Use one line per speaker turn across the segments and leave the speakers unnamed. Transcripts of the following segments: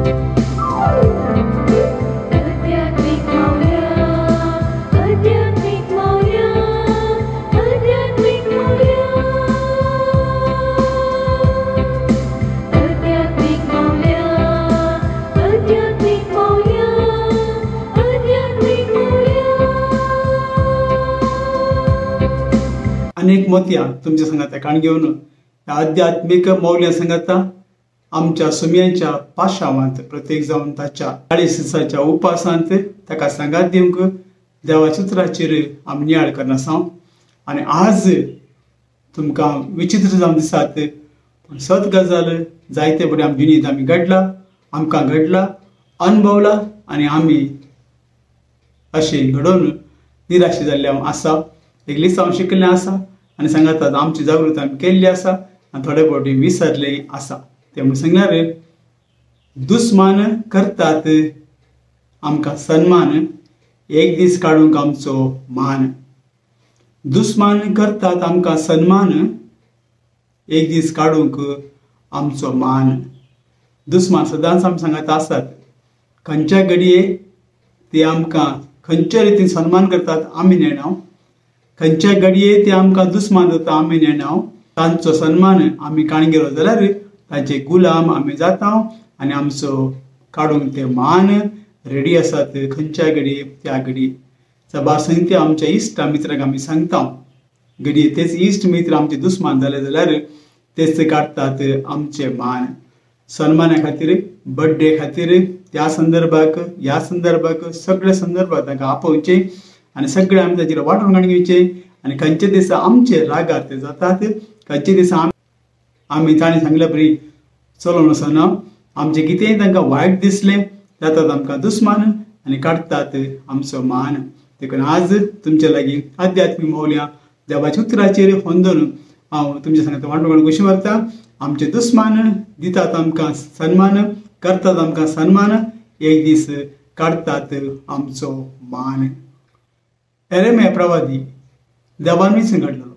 आध्यात्मिक मौल्या, आध्यात्मिक मौल्या, आध्यात्मिक मौल्या, आध्यात्मिक मौल्या, आध्यात्मिक मौल्या, आध्यात्मिक मौल्या.
अनेक मोतयां तुमच्या सांगाता काण घेवन ह्या आध्यात्मीक मौल्या सांगाता आमच्या सुम्यांच्या पाशावांत प्रत्येक जावन ताच्या 40 दिसाच्या उपासांत ताका सांगात दिवंक देवाच्या उतराचेर आमी नियाळ करना. आनी आज तुमकां विचित्र जावन दिसात, पूण सत गजाल जायते बरें आमच्या जिणेंत आमी घडला, आमकां घडला, अणभवला आनी आमी अशें घडोवन निराशे जाल्ले आसा. एक लिसांव शिकिल्लें आसा आनी सांगातात आमची जागृताय आमी केल्ली आसा आनी थोडे फावटी विसरले आसा. ते म्हणून सांगल्यार दुस्मान करतात आमकां सन्मान, एक दीस काडूंक आमचो मान. दुस्मान करतात आमकां सन्मान, एक दीस काडूंक आमचो मान. दुस्मान सदांच आमी सांगात आसात, खंयच्या घडये ते आमकां खंयच्या रितीन सन्मान करतात आमी नेणाव, खंयच्या घडये ते आमकां दुस्मान जाता आमी नेणाव. तांचो सन्मान आमी काणगेलो जाल्यार तांचे गुलाम आमी जाता आनी आमचो काडूंक ते मान रेडी आसात खंयच्या घडये त्या घडये. सभा संगती आमच्या इश्ट मित्रांक आमी सांगता, घडये तेच इश्ट मित्र आमचे दुस्मान जाले जाल्यार तेच काडटात आमचे मान. सन्माना खातीर, बड्डे खातीर, त्या संदर्भाक ह्या संदर्भाक सगळ्या संदर्भाक तांकां आपोवचें आनी सगळे आमी ताचेर वांटून काडून घेवचें. आनी खंयच्या दिसा आमचे रागार ते जातात, खंयच्या दिसा आमी ताणें सांगल्या बरी चलोवन वचना, आमचें कितेंय तांकां वायट दिसलें जातात आमकां दुस्मान आनी काडटात आमचो मान. देखून आज तुमचे लागीं आध्यात्मीक मौल्यां देवाच्या उतराचेर होंदून हांव तुमच्या सांगता वांटून काडून कशी व्हरता. आमचे दुस्मान दितात आमकां सन्मान, करतात आमकां सन्मान, एक दीस काडटात आमचो मान. एरेम्या प्रवादी देवान विचून काडलेलो,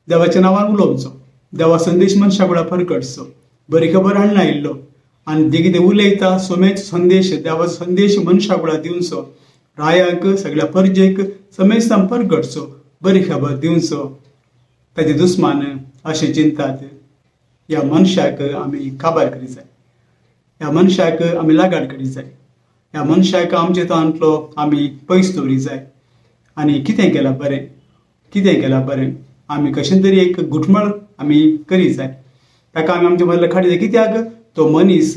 देवाच्या नांवान उलोवचो, देवा संदेश मनशा कडेन परगटचो, बरी खबर हाडून आयिल्लो आनी जे कितें उलयता सोम्याचो संदेश, देवाचो संदेश मनशा कडेन दिवचो, रायांक सगळ्या परजेक समेस्तां परगटचो, बरी खबर दिवचो. ताचे दुस्मान अशें चिंतात, ह्या मनशाक आमी काबार करी जाय, ह्या मनशाक आमी लागाड करी जाय, ह्या मनशाक आमचे तांतलो आमी पयस दवरी जाय. आनी कितें केलां बरें, कितें केलां बरें, आमी कशें तरी एक घुटमळ आमी करी जाय, ताका आमी आमच्या मदल्या काडी जाय. कित्याक तो मनीस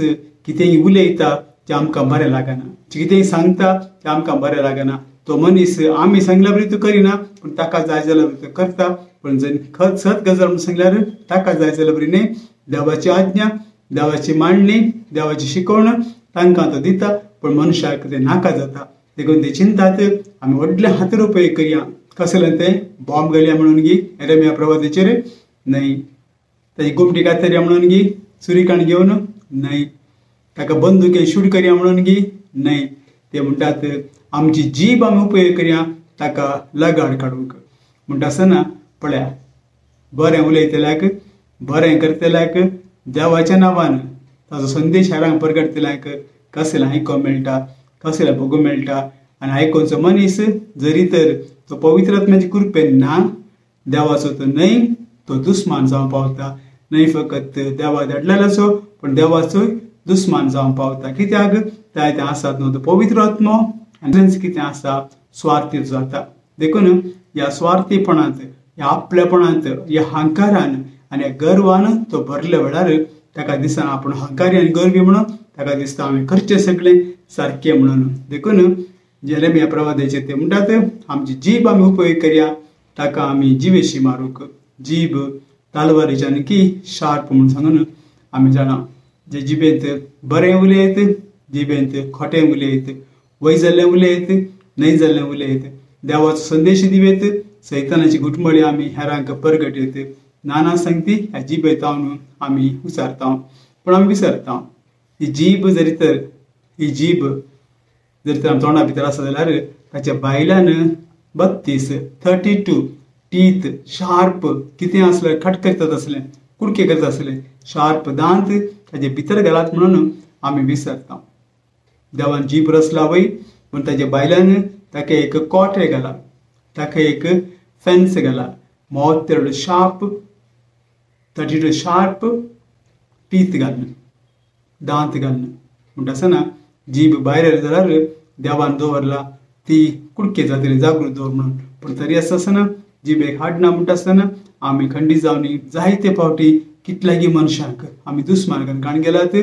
कितेंय उलयता तें आमकां बरें लागना, कितेंय सांगता तें आमकां बरें लागना. तो मनीस आमी सांगल्या बरी तो करिना, पूण ताका जाय जाल्यार तो करता. पूण जर सत गजाल म्हणून सांगल्यार ताका जाय जाल्यार बरी न्हय, देवाची आज्ञा, देवाची मांडणी, देवाची शिकवण तांकां तो दिता, पूण मनशाक तें नाका जाता. देखून ते चिंतात आमी व्हडले हातीर उपयोग करया, कसलें तें बॉम्ब घालया म्हणून गी एरेम्या प्रवादाचेर न्हय, ताची गोमटी कातरया म्हणून गी सुरीकाण घेवन न्हय, ताका बंदुकेन शूट करया म्हणून गी न्हय. ते म्हणटात आमची जीब आमी उपयोग करया ताका लगाड काडूंक. म्हणटा आसतना पळया, बरें उलयतल्याक, बरें करतल्याक, देवाच्या नांवान ताचो संदेश हेरांक परगटतल्याक कसलें आयकोंक मेळटा, कसलें भोगूंक मेळटा. आनी आयकोवचो मनीस जरी तर तो पवित्र आत्म्याचे कृपेन ना, देवाचो तो न्हय, तो दुस्मान जावंक पावता. न्हय फकत देवा धाडलेल्याचो पूण देवाचोय दुस्मान जावंक पावता. कित्याक जायते आसात न्हू तो पवित्र आत्मो आनी कितें आसा स्वार्थी जाता. देखून ह्या स्वार्थीपणांत, ह्या आपलेपणांत, ह्या हंकारान आनी ह्या गर्वान तो भरल्या वेळार ताका दिसना आपूण हंकारी आनी गर्वी म्हणून, ताका दिसता हांवें करचें सगळें सारकें म्हणून. देखून जेरेमिया प्रवादाचेर ते म्हणटात आमची जीब आमी उपयोग करया, ताका आमी जिवेशी मारूंक. जीब तालवारीच्या की शार्प म्हणून सांगून आमी जाणा, जे जिबेंत बरें उलयत, जिबेंत खोटें उलयत, वय जाल्लें उलयत, न्हय जाल्लें उलयत, देवाचो संदेश दिवेत, सैतानाची घुटमळी आमी हेरांक परगटयत, नाना सांगती ह्या जिबेतावन आमी विचारता, पूण आमी विसरता. ही जीब जरी तर ही जीब जर तर आमच्या तोंडा भितर आसा जाल्यार ताच्या भायल्यान 32 32 टीथ शार्प कितें आसलें खट करतात आसलें, कुडके करता आसले, शार्प दांत ताजे भितर घालात म्हणून आमी विसरता. देवान जीब रचला वय पूण ताच्या बायल्यान ताका एक कोटे घाला, ताका एक फेन्स घाला, मोत तेरडो शार्प 32 शार्प टीथ घालून, दांत घालून. म्हणटा आसतना जीब भायर आयली जाल्यार देवान दवरला ती कुडके जातली, जागृत दवर म्हणून. पूण तरी आसता आसतना जिबेक हाडना म्हणटा आसतना आमी खंडीत जावन जायते फावटी कितल्यागी मनशांक आमी दुस्मान काण गेलात,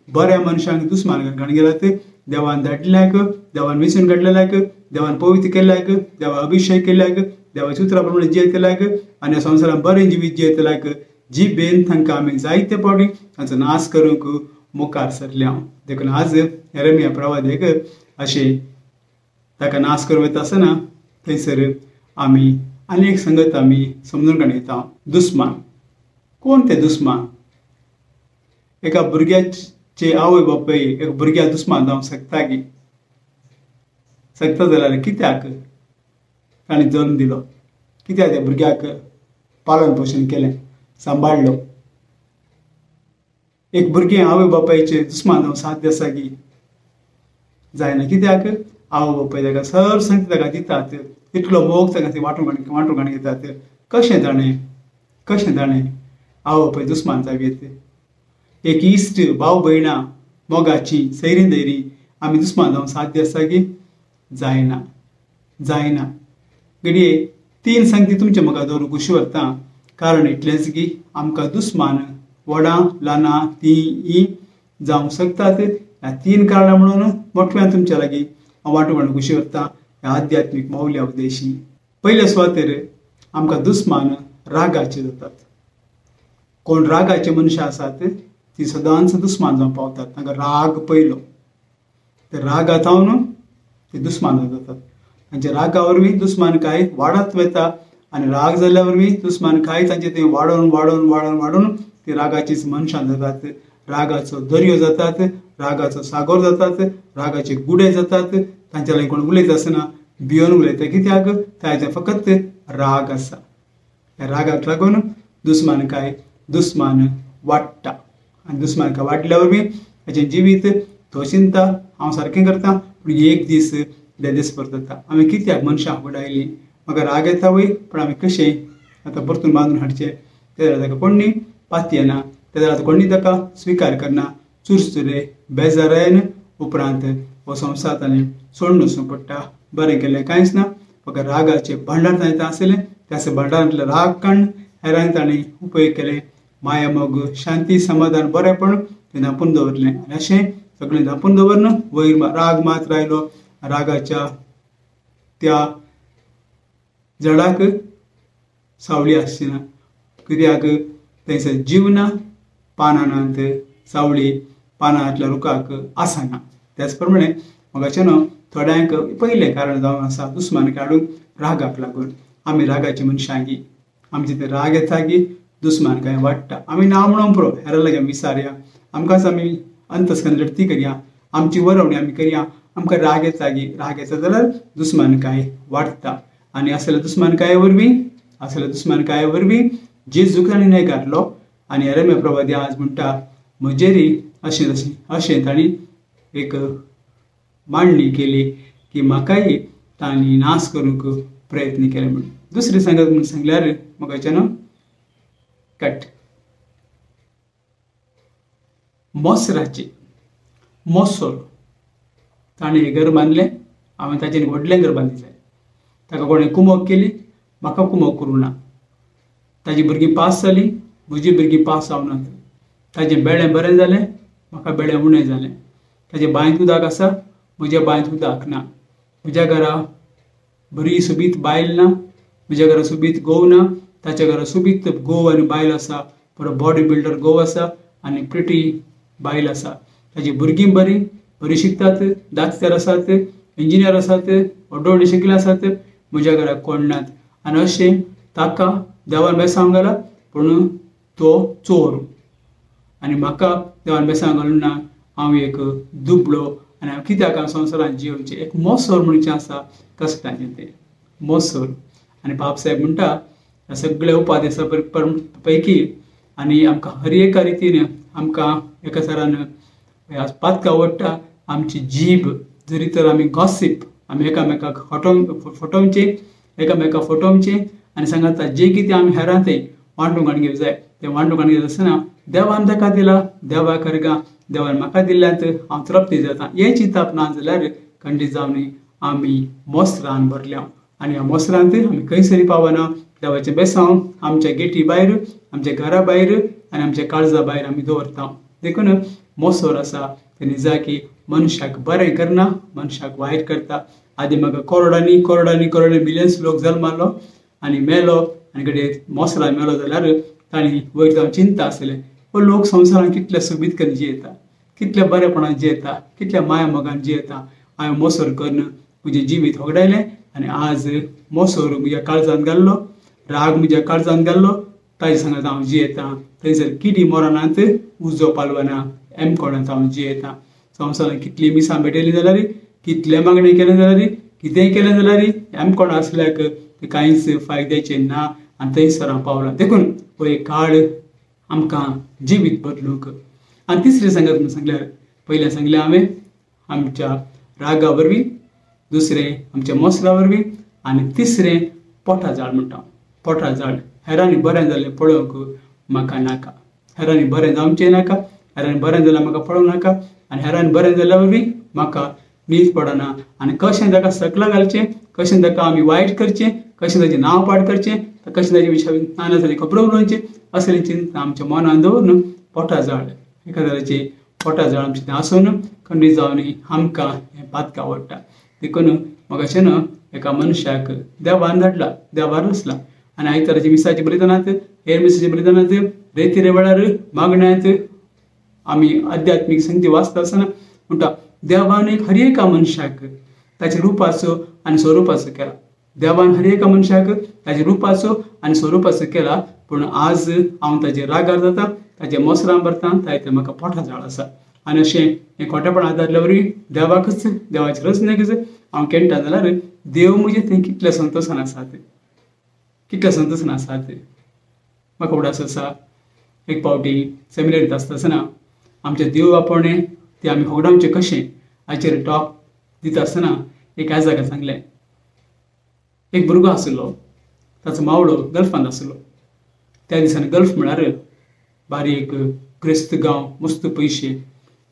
बऱ्या मनशांक दुस्मान काण गेलात. देवान धाडल्याक, देवान वेंचून काडलेल्याक, देवान पवित्र केल्याक, देवा अभिशेक केल्याक, देवाच्या उतरा प्रमाणे जियेतल्याक आनी संवसारान बरें जिवीत जियेतल्याक जिबेन तांकां आमी जायते फावटी तांचो नाश करूंक मुखार सरल्या. देखून आज यिर्मया प्रवादेक अशें ताका नाश करूं वता आसतना थंयसर आमी आनी एक संगत आमी समजून काडून येता. दुस्मान कोण ते दुस्मान? एका भुरग्याचे आवय बापूय एक भुरग्या दुस्मान जावंक शकता की? शकता जाल्यार कित्याक ताणें जल्म दिलो? कित्याक त्या भुरग्याक पालन पोशण केलें, सांबाळ्ळो? एक भुरगें आवय बापायचे दुस्मान जावंक साध्य आसा की? जायना. कित्याक? आवय बापाय ताका सर्व संगती ताका दितात, इतलो मोग ताका ते वांटून काडून घेतात. कशें ताणें, कशें ताणें आवय बापाय दुस्मान जावं येत? एक इश्ट, भाव भयणां मोगाची सैरी दैरी आमी दुस्मान जावंक साध्य आसा की? जायना, जायना. घडये तीन संगती तुमचे मुखार दवरूंक खुशी व्हरता, कारण इतलेंच की आमकां दुस्मान व्हडां ल्हानां तीं जावंक शकतात. ह्या तीन कारणां म्हणून मोठव्यान तुमच्या लागीं हांव वांटून काडूंक खुशी व्हरता ह्या आध्यात्मीक मौल्या उद्देशी. पयले सुवातेर आमकां दुस्मान रागाचे जातात. कोण रागाचे मनशां आसात ती सदांच दुस्मान जावंक पावतात. तांकां राग पयलो, ते रागा जावन ते दुस्मान जातात. तांच्या रागा वरवीं दुस्मानकाय वाडत वता आनी राग जाल्ल्या वरवीं दुस्मानकाय तांचे ते वाडोवन वाडोवन वाडोवन वाडोवन ती रागाचीच मनशां जातात. रागाचो दर्यो जातात, रागाचो सागर जातात, रागाचे गुडे जातात. तांच्या लागीं कोण उलयता आसना, भियोन उलयता. कित्याक? तांचे फकत राग आसा. ह्या रागाक लागून दुस्मानकाय दुस्मान वाडटा आनी दुस्मानकाय वाडल्या वरवीं ताचें जिवीत तो चिंता हांव सारकें करता, पूण एक दीस देस परत जाता. आमी कित्याक मनशां वडायलीं? म्हाका राग येता वय, पूण आमी कशें आतां परतून बांदून हाडचें? ते जाल्यार ताका कोण पातयेना, ते जाल्यार कोणी ताका स्विकार करना, चुरचुरे बेजारायन उपरांत हो संवसार ताणें सोडून वचूंक पडटा. बरें केल्लें कांयच ना, फकत रागाचें भांडार ताणें आसलें, त्या भांडारांतलें राग काडून हेरांक ताणें उपयोग केलें. माया, मोग, शांती, समाधान, बरेंपण तें धांपून दवरलें आनी अशें सगळें धांपून दवरन वयर राग मात रायलो. रागाच्या त्या झाडाक सावळी आसची ना, कित्याक थंयसर जीव ना, पानां नात, सावळी पानांतल्या रुखाक आसना. त्याच प्रमाणे म्हाका न्हू थोड्यांक पयलें कारण जावन आसा दुस्मान काडूंक रागाक लागून. आमी रागाची मनशां गी, आमचे ते राग येता की दुस्मान काय वाडटा. आमी ना म्हणून पुरो हेरां लागीं आमी विसारया, आमकांच आमी अंतस्कन लढती करया, आमची वरवणी आमी करया. आमकां राग येता की, राग येता जाल्यार दुस्मानकाय वाडटा आनी असल्या दुस्मानकाये वरवीं, असल्या दुस्मानकाये वरवीं जेजूक ताणें न्हयकारलो. आनी यिर्मया प्रवादी आज म्हणटा म्हजेरी अशें अशें अशें तांणी एक मांडणी केली की म्हाकाय तांणी नाश करूंक प्रयत्न केले म्हणून. दुसरें सांगत म्हणून सांगल्यार म्हाका न्हू कट मोसराची मोसर ताणें घर बांदलें, हांवें ताचें व्हडलें घर बांदिल्लें. ताका कोणें कुमोक केली, म्हाका कुमोक करूं ना. ताजी भुरगीं पास जालीं, म्हजी भुरगीं पास जावनात. ताजें बेळें बरें जालें, म्हाका बेळें उणें जालें. ताजें बांयंत उदक आसा, म्हज्या बांयंत उदक ना. म्हज्या घरा बरी सोबीत बायल ना, म्हज्या घरा सोबीत घोव ना. ताच्या घरा सोबीत घोव आनी बायल आसा, बरो बॉडी बिल्डर घोव आसा आनी प्रिटी बायल आसा. ताजी भुरगीं बरीं बरीं शिकतात, दाक्तेर आसात, इंजिनियर आसात, व्हडले व्हडले शिकिल्ले आसात. म्हज्या घराक कोण नात. आनी अशें ताका देवान बेसांव घाला, पूण तो चोर. आनी म्हाका देवान बेसांव घालूं ना, हांव एक दुबळो आनी हांव कित्याक हांव संवसारांत जियोवचें. एक मोसोर म्हणचें आसा कश्टाचें तें मोसोर. आनी बाब साहेब म्हणटा ह्या सगळ्या उपादेसा पैकी आनी आमकां हर एका रितीन आमकां एका थरान आज पातकां ओडटा आमची जीब. जरी तर आमी गॉसीप, आमी एकामेकाक फटोवचें, एकामेकाक फटोवचें आनी सांगता जे कितें आमी हेरां तें वांटूंक काडून घेवंक जाय. तें वांटूंक काडून घेता आसतना देवान ताका दिला, देवा करगा देवान म्हाका दिल्ल्यांत हांव तृप्ती जाता हें चिंतप ना जाल्यार खंडीत जावन आमी मोसरान भरल्या आनी ह्या मोसरांत आमी खंयसरी पावना. देवाचें बेसांव आमच्या गेटी भायर, आमच्या घरा भायर आनी आमच्या काळजा भायर आमी दवरता. देखून मोसोर आसा तें निजाकी मनशाक बरें करना, मनशाक वायट करता. आदी म्हाका करोडांनी करोडांनी करोडांनी मिलियन्स लोक जल्मालो आनी मेलो आनी घडये मोसरान मेलो जाल्यार तांणी वयर जावन चिंता आसलें हो लोक संवसारान कितले सोबीत करून जियेता, कितल्या बरेपणान जियेता, कितल्या माया मोगान जियेता. हांवें मोसोर करून म्हजें जिवीत होगडायलें आनी आज मोसोर म्हज्या काळजान घाल्लो, राग म्हज्या काळजान घाल्लो, ताजे सांगात हांव जियेता. थंयसर किडी मोरनांत उजो पालवना, एमकोणांत हांव जियेता. संवसारान कितली मिसां भेटयली जाल्यार, कितलें मागणें केलें जाल्यार, कितेंय केलें जाल्यार एमकोण आसल्याक तें कांयच फायद्याचें ना आनी थंयसर हांव पावलां. देखून हो एक काळ आमकां जिवीत बदलूंक. आनी तिसरें सांगत म्हूण सांगल्यार, पयलें सांगलें हांवें आमच्या रागा वरवीं, दुसरें आमच्या मोसरा वरवीं आनी तिसरें पोटा जाळ म्हणटा. पोटा जाळ हेरांनी बरें जाल्लें पळोवंक म्हाका नाका, हेरांनी बरें जावचें नाका, हेरांनी बरें जाल्यार म्हाका पळोवंक नाका आनी हेरांनी बरें जाल्या वरवीं म्हाका न्हीद पडना. आनी कशें ताका सकला घालचें, कशें ताका आमी वायट करचें, कशें ताचें नांव पाड करचें, कशें ताचे विशय नाना खबरो उलोवचें, असलें चिंता आमच्या मनान दवरून पोटा जाळ एखाद्याचे पोटा जाळ आमचें तें आसून खंडीत जावन आमकां हें पातकां आवडटा. देखून म्हाका अशें न्हू एका मनशाक देवान धाडला, देवान रचला आनी आयताराचे मिसाचे बलिदानांत, हेर मिसाचे बलिदानांत, रेतिरे वेळार मागण्यांत आमी आध्यात्मीक संगती वाचता आसतना म्हणटा देवान एक हर एका मनशाक ताच्या रुपाचो आनी स्वरुपाचो केला. देवान हर एका मनशाक ताच्या रुपाचो आनी स्वरुपाचो केला, पूण आज हांव ताजे रागार जाता, ताजे मोसरां भरता, ताचे म्हाका पोटा जाळ आसा. आनी अशें हें खोटेपण आदारल्या वरवीं देवाकच, देवाचे रचणेकच हांव केणटा जाल्यार देव म्हजें थंय कितल्या संतोशान आसात, कितल्या संतोशान आसात. म्हाका उडास आसा एक फावटी सेमिनारींत आसता आसतना आमचे देव आपोवणें तें आमी होगडावचें कशें हाचेर टॉक दिता आसतना एक आजाका सांगलें. एक भुरगो आशिल्लो, ताचो मावळो गल्फांत आशिल्लो. त्या दिसांनी गल्फ म्हळ्यार बारीक क्रिस्त गांव, मस्त पयशे,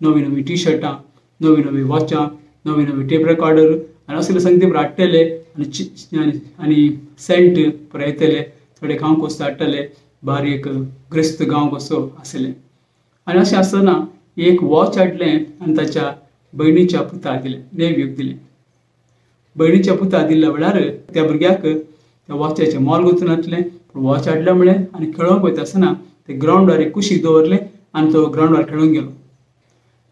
नवी नवी टी शर्टां, नवी नवी वॉचां, नवी नवी टेप रेकॉर्डर आनी असले संगती हाडटले आनी आनी सेंट पुरयतले, थोडे खावंक वस्तू हाडटले. बारीक ग्रेस्त गांव कसो आसलें. आनी अशें आसतना एक वॉच हाडलें आनी ताच्या भयणीच्या पुताक दिलें, नेव्यूक दिलें. भयणीच्या पुताक दिल्ल्या वेळार त्या भुरग्याक त्या वॉचाचें मोल गुंतून नासलें, पूण वॉच हाडलें म्हळें आनी खेळोंक वयता आसतना ते ग्रावंडार एक कुशीक दवरलें आनी तो ग्रावंडार खेळोंक गेलो.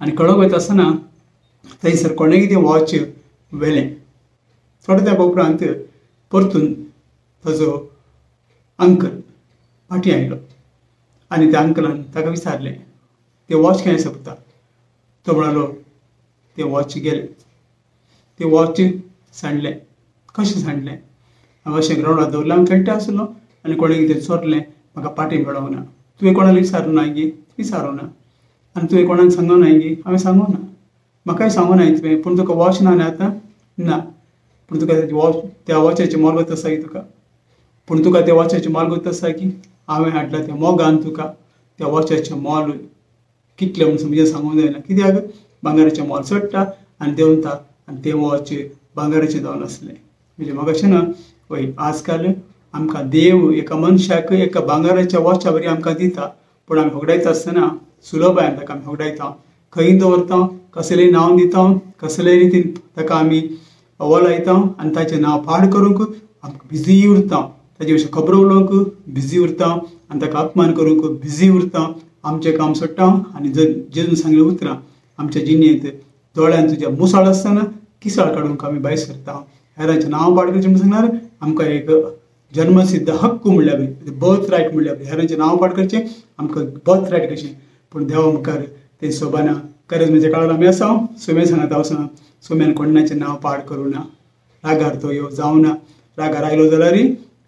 आनी खेळोंक वयता आसतना थंयसर कोणें कितें वॉच व्हेलें. थोड्या तेंपा उपरांत परतून ताजो अंकल फाटीं आयलो आनी त्या अंकलान ताका विचारलें तें वॉच खंय आसा पुता. तो म्हणालो तें वॉच गेलें, तें वॉच सांडलें. कशें सांडलें? हांव अशें ग्रावंडार दवरलें, हांव खेळटा आसलो आनी कोणें कितें चोरलें, म्हाका पाटी मेळोंक ना. तुवें कोणाक विचारूं ना गी? विचारूं ना. आनी तुवें कोणाक सांगूं ना गी? हांवें सांगूं ना. म्हाकाय सांगूं ना तुवें, पूण तुका वॉच ना न्ही आतां? ना. पूण तुका वॉच, त्या वॉचाचें मोल गोत आसा की तुका? पूण तुका त्या वॉचाचें मोल गोत आसा की हांवें हाडला त्या मोगान तुका त्या वॉचाचें मोल कितलें म्हूण समजे सांगूंक जायना. कित्याक भांगराचें मोल चडटा आनी देंवता आनी तें वॉच भांगराचें जावन आसलें. म्हणजे म्हाका अशें ना वय आजकाल आमकां देव एका मनशाक एका भांगराच्या वॉचा वरी आमकां दिता, पूण आमी होगडायता आसतना सुलभायेन ताका आमी होगडायता, खंय दवरता, कसलें नांव दिता, कसले रितीन ताका आमी वलायता आनी ताचें नांव पाड करूंक आमकां बिजी उरता, ताजे विशीं खबरो उलोवंक बिजी उरता आनी ताका अपमान करूंक बिजी उरता. आमचें काम सोडटा आनी जर जेजून सांगलें उतरां आमच्या जिणेंत दोळ्यान तुज्या मुसाळ आसतना किसाळ काडूंक आमी भायर सरता. हेरांचें नांव पाड करचें म्हूण सांगल्यार आमकां एक जन्मसिद्ध हक्क म्हणल्यार बर्थ रायट म्हणल्यार हेरांचें नांव पाड करचें आमकां बर्थ रायट कशें, पूण देवा मुखार तें सोबाना. खरेंच म्हणजे काळार आमी आसा सोम्या सांगता वचना, सोम्यान कोणाचें नांव पाड करूं ना, रागार तो यो जावना. रागार आयलो जाल्यार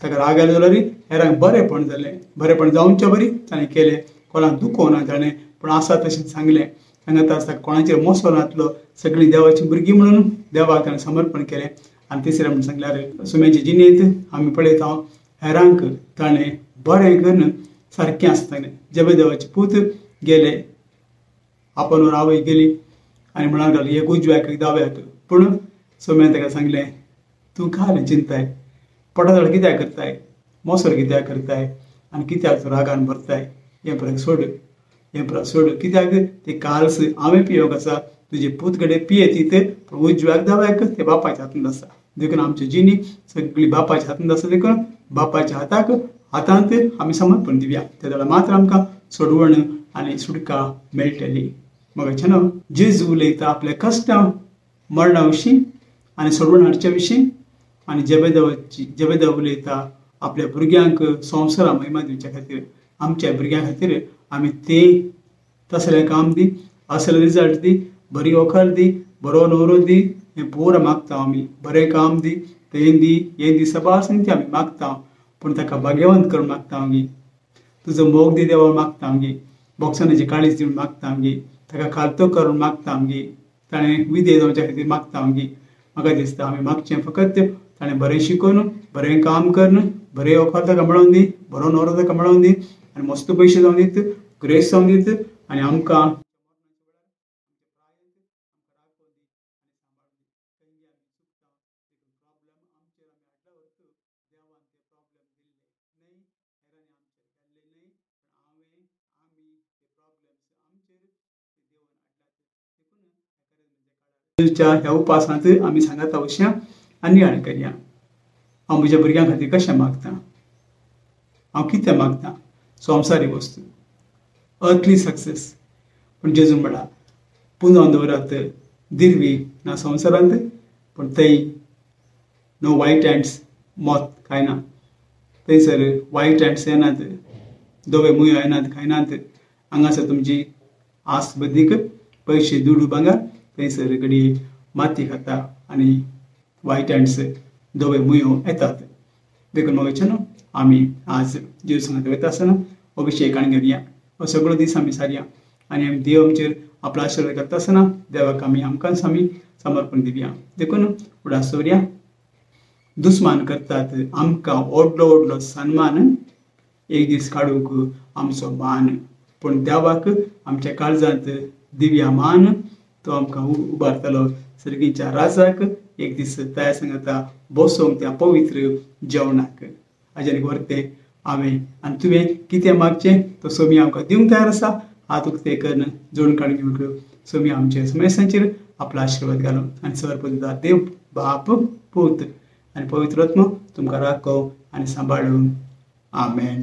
ताका राग आयलो जाल्यार हेरांक बरेंपण जालें, बरेंपण जावचे बरी ताणें केलें, कोणाक दुखोवना ताणें, पूण आसा तशें सांगलें. सांगता आसता कोणाचेर मोसो नातलो, सगळीं देवाची भुरगीं म्हणून देवाक ताणें समर्पण केलें. आनी तिसरें म्हणून सांगल्यार सुम्याचे जिणेंत आमी पळयता हेरांक ताणें बरें करून सारकें आसतालें. जेबेदेवाचे पूत गेले, आपण आवय गेली आनी म्हणूंक लागली एक उजव्याक एक दाव्याक. पूण सोम्यान ताका सांगलें तूं खाली चिंताय, पोटादळ कित्याक करताय, मोसर कित्याक करताय आनी कित्याक तूं रागान भरताय, हें परत सोड, हें परत सोड, कित्याक ते काल्स हांवें पियोंक आसा, तुजे पूत कडेन पियेत पूण उजव्याक दाव्याक ते बापायच्या हातांत आसा. देखून आमची जिणी सगळी बापायच्या हातांत आसा, देखून बापायच्या हाताक हातांत आमी समर्पण दिवया, त्या वेळार मात्र आमकां सोडवण आनी सुटका मेळटली. मग न्हू जेजू उलयता आपल्या कश्टां मरणा विशीं आनी सोडवण हाडच्या विशीं, आनी जेबेदेवाची जेबेदेव उलयता आपल्या भुरग्यांक संवसारा महिमा दिवच्या खातीर. आमच्या भुरग्यां खातीर आमी ते तसलें काम दी, असले रिजल्ट दी, बरी वखर दी, बरो न्हवरो दी, हें पुरो मागता आमी, बरें काम दी, तें दी, हें दी, सबार संगती आमी मागता, पूण ताका भाग्यवंत करून मागता आमी. तुजो मोग दी देवा मागता आमगे, बोक्सानाची काळीज दिवन मागता आमगे, ताका खालतो करून मागता आमगे, ताणें विधेय जावच्या खातीर मागता आमगे. म्हाका दिसता आमी मागचें फकत ताणें बरें शिकोवन, बरें काम करून, बरें वखद ताका मेळोवन दी, बरो न्हवरो ताका मेळोवन दी आनी मस्त पयशे जावन दीत, ग्रेस जावन दीत आनी आमकां ह्या उपासांत आमी सांगाता वशया आनी नियाळ करया. हांव म्हज्या भुरग्यां खातीर कशें मागता, हांव कितें मागता, संवसारी वस्तू, अर्थली सक्सेस. पूण जेजू म्हणला पुंजावन दवरात दिरवी ना संवसारांत, पूण थंय नो वायट हँड्स मोत खायना, थंयसर वायट हँड्स येनात, धवे मुयो येनात, खायनात. हांगासर तुमची आस बदीक पयशे दुडू भांगर थंयसर घडये माती खाता आनी वायट हँड्स धवे मुयो येतात. देखून मग न्हू आमी आज जेजू सांगात वयता आसतना अभिशेक आनी घेवया, हो सगळो दीस आमी सारया आनी आमी देव आमचेर आपलो आशिर्वाद करता आसतना देवाक आमी आमकांच आमी समर्पण दिवया. देखून उडास दवरया, दुस्मान करतात आमकां व्हडलो व्हडलो सन्मान, एक दीस काडूंक आमचो मान, पूण देवाक आमच्या काळजांत दिवया मान, तो आमकां उबारतलो सर्गीच्या राजाक एक दीस तयार सांगता बसोवंक त्या पवित्र जेवणाक. हाजेर वरतें हांवें आनी तुवें कितें मागचें तो सोमी आमकां दिवंक तयार आसा. हात उक्ते करून जोडून काडून घेवंक सोमी आमच्या समेस्तांचेर आपलो आशिर्वाद घालून आनी समर्पण दिता. देव बाप पूत आनी पवित्र आत्मो तुमकां राखो आनी सांबाळून. आमेन.